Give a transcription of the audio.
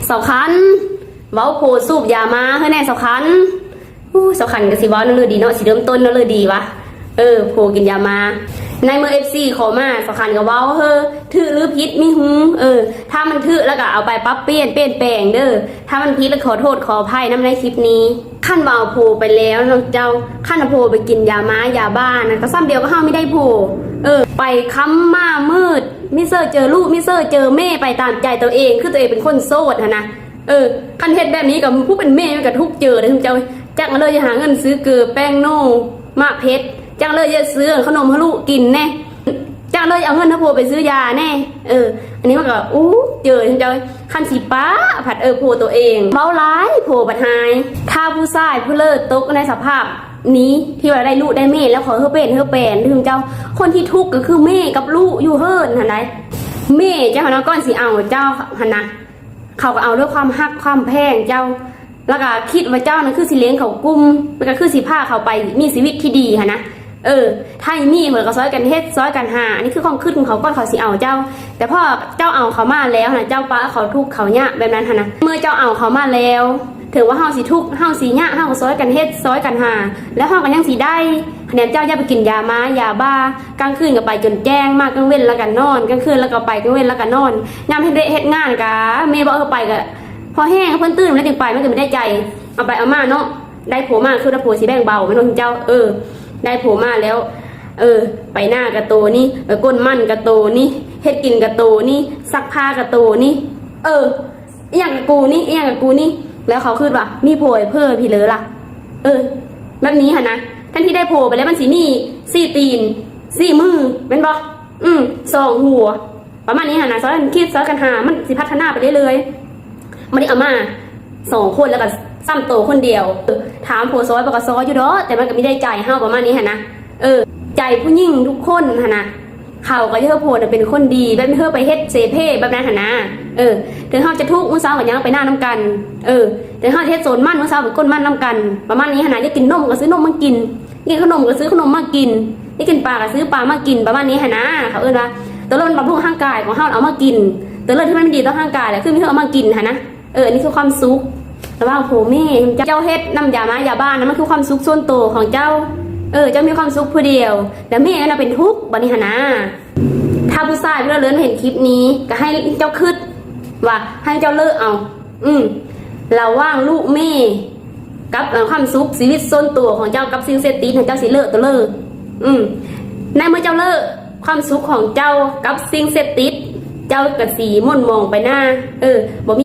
ສາວຄັນ ເວົ້າໂພສູບຢາມາເຮີແດ່ສາວຄັນ. ອູ້ ສາວຄັນກໍຊິເວົ້າແນວເລີດີເນາະ ຊິເລີ່ມຕົ້ນແນວເລີດີວະ. ເອີ ໂພກິນຢາມາ. ໃນເມື່ອເອັຟຊີຂໍມາ ສາວຄັນກໍເວົ້າເຮີ ຖືກຫຼືຜິດມີຫຶ? ເອີ ຖ້າມັນຖືກແລ້ວກໍເອົາໄປປັບປ່ຽນ ປ່ຽນແປງເດີ ຖ້າມັນຜິດແລ້ວຂໍໂທດຂໍອະໄພນຳໃນຄລິບນີ້. ຄັນວ່າເອົາໂພໄປແລ້ວເນາະເຈົ້າ ຄັນວ່າໂພໄປກິນຢາມາຢາບ້ານະ ກໍສ່ຳດຽວກັບເຮົາມີໄດ້ໂພ. ເອີ ໄປຄ່ຳມາມືດ ມີເຊີເຈີລູກ ມີເຊີເຈີແມ່ ໄປຕາມໃຈຕົວເອງ ຄືຕົວເອງເປັນຄົນໂສດຫັ້ນນະ. ເອີ ຄັນເຮັດແບບນີ້ກໍຜູ້ເປັນແມ່ມັນກໍທຸກເຈີເດ້ເຈົ້າ. ຈັກເລີຍຈະຫາເງິນຊື້ເກືອ ແປ້ງໂນ ໝາກເຜັດ ຈັກເລີຍຈະຊື້ຂະໜົມໃຫ້ລູກກິນແດ່ ຈັກເລີຍເອົາເງິນໃຫ້ຜົວໄປຊື້ຢາແດ່. ເອີ ອັນນີ້ມັນກໍ ອູ້ ເຈີເຈົ້າ. ຄັນຊິປະພັດ ເອີ ຜົວຕົວເອງເວົ້າຫຼາຍ ຜົວພັດຮ້າຍ. ຖ້າຜູ້ຊາຍຜູ້ເລີດຕົກໃນສະພາບນີ້ ທີ່ວ່າໄດ້ລູກໄດ້ເມຍແລ້ວ ຂໍເຮີເປັນເຮີແປນເດີເຈົ້າ. ຄົນທີ່ທຸກກໍຄືເມຍກັບລູກຢູ່ເຮືອນຫັ້ນໃດ. ເມຍເຈົ້າຫັ້ນນະ ກ່ອນຊິເອົາເຈົ້າຫັ້ນນະ ເຂົາກໍເອົາດ້ວຍຄວາມຮັກຄວາມແພງເຈົ້າ ແລ້ວກໍຄິດວ່າເຈົ້ານັ້ນຄືຊິລ້ຽງເຂົາກຸ້ມ ແລ້ວກໍຄືຊິພາເຂົາໄປມີຊີວິດທີ່ດີຫັ້ນນະ. ເອີ ຖ້າມີເພິ່ນກໍຊ່ອຍກັນເຮັດ ຊ່ອຍກັນຫາ ອັນນີ້ຄືຄວາມຄິດຂອງເຂົາ ກ່ອນເຂົາຊິເອົາເຈົ້າ. ແຕ່ພໍເຈົ້າເອົາເຂົາມາແລ້ວນະ ເຈົ້າປະເຂົາທຸກເຂົາຍາກແບບນັ້ນຫັ້ນນະ. ເມື່ອເຈົ້າເອົາເຂົາມາແລ້ວ ເຖິງວ່າເຮົາຊິທຸກ ເຮົາຊິຍາກ ເຮົາກໍຊ່ອຍກັນເຮັດ ຊ່ອຍກັນຫາ ແລ້ວເຮົາກໍຍັງຊິໄດ້. ຄະແນນເຈົ້າຢ່າໄປກິນຢາມາຢາບ້າ ກາງຄືນກໍໄປຈົນແຈ້ງ ມາກາງເວັນແລ້ວກໍນອນ ກາງຄືນແລ້ວກໍໄປ ກາງເວັນແລ້ວກໍນອນ. ຍາມເຮັດວຽກເຮັດງານກະ ເມຍບອກເຮົາໄປກະ ພໍແຮງ ເພິ່ນຕື່ນແລ້ວຈຶ່ງໄປ ມັນກໍມີໄດ້ໃຈ. ເອົາໄປເອົາມາເນາະ ໄດ້ຜົວມາ ຄືວ່າຜົວຊິແບ່ງເບົາແມ່ນບໍ່ເຈົ້າ. ເອີ ໄດ້ຜົວມາແລ້ວ ເອີ ໄປນາກະໂຕນີ້ ໄປກົ້ນມັນກະໂຕນີ້ ເຮັດກິນກະໂຕນີ້ ຊັກຜ້າກະໂຕນີ້ ເອີ ອີ່ຫຍັງກະກູນີ້ ອີ່ຫຍັງກະກູນີ້. ແລ້ວເຂົາຄິດວ່າມີຜົວໃຫ້ເພີ້ພີເລີລະ. ເອີ ແບບນີ້ຫັ້ນນະ ແທນທີ່ໄດ້ຜົວໄປແລ້ວ ມັນຊິມີສີ່ຕີນ ສີ່ມື ແມ່ນບໍ່? ອືມ ສອງຫົວ ປະມານນີ້ຫັ້ນນະ. ຊ່ອຍກັນຄິດ ຊ່ອຍກັນຫາ ມັນຊິພັດທະນາໄປເລື້ອຍໆ. ບໍ່ໄດ້ເອົາມາສອງຄົນ ແລ້ວກໍຊ້ຳໂຕຄົນດຽວ. ເອີ ຖາມຜົວຊ່ອຍບໍ່ກໍຊ່ອຍຢູ່ດອກ ແຕ່ມັນກໍມີໄດ້ໃຈເຮົາ ປະມານນີ້ຫັ້ນນະ. ເອີ ໃຈຜູ້ຍິງທຸກຄົນຫັ້ນນະ ເຂົາກໍຢາກໃຫ້ຜົວນະເປັນຄົນດີ ແບບເຮົາໄປເຮັດເສເພແບບນັ້ນຫັ້ນນະ. ເອີ ເຖິງເຮົາຈະທຸກ ມື້ເຊົ້າກໍຍັງໄປນານຳກັນ. ເອີ ເຖິງເຮົາຈະເຮັດສວນມັນ ມື້ເຊົ້າໄປກົ້ນມັນນຳກັນ ປະມານນີ້ຫັ້ນນະ. ຢາກກິນນົມກໍຊື້ນົມມາກິນ ຢາກກິນຂະໜົມກໍຊື້ຂະໜົມມາກິນ ຢາກກິນປາກໍຊື້ປາມາກິນ ປະມານນີ້ຫັ້ນນະ. ເຂົາເອີ້ນວ່າຕົວເລີດບຳລຸງຮ່າງກາຍຂອງເຮົາເອົາມາກິນ ຕົວເລີດທີ່ມັນດີຕໍ່ຮ່າງກາຍແຫຼະ ຄືມີເຮົາເອົາມາກິນຫັ້ນນະ. ເອີ ອັນນີ້ຄືຄວາມສຸກລະຫວ່າງຜົວແມ່. ເຈົ້າເຮັດນ້ຳຢາມ້າຢາບ້ານນະ ມັນຄືຄວາມສຸກສ່ວນໂຕຂອງເຈົ້າ. ເອີ ເຈົ້າມີຄວາມສຸກຜູ້ດຽວ ແລ້ວແມ່ນະເປັນທຸກບາດນີ້ຫັ້ນນະ. ຖ້າຜູ້ຊາຍຜູ້ໃດເລີນເຫັນຄລິບນີ້ ກໍໃຫ້ເຈົ້າຄິດວ່າໃຫ້ເຈົ້າເລືອກເອົາ ອືມ ລະຫວ່າງລູກແມ່ກັບຄວາມສຸກຊີວິດສ່ວນໂຕຂອງເຈົ້າກັບສິ່ງເສບຕິດ ໃຫ້ເຈົ້າຊິເລືອກຕົວເລີກ. ອືມ ໃນເມື່ອເຈົ້າເລືອກຄວາມສຸກຂອງເຈົ້າກັບສິ່ງເສບຕິດ ເຈົ້າກໍຊິໝົນມອງໄປໜ້າ. ເອີ ບໍ່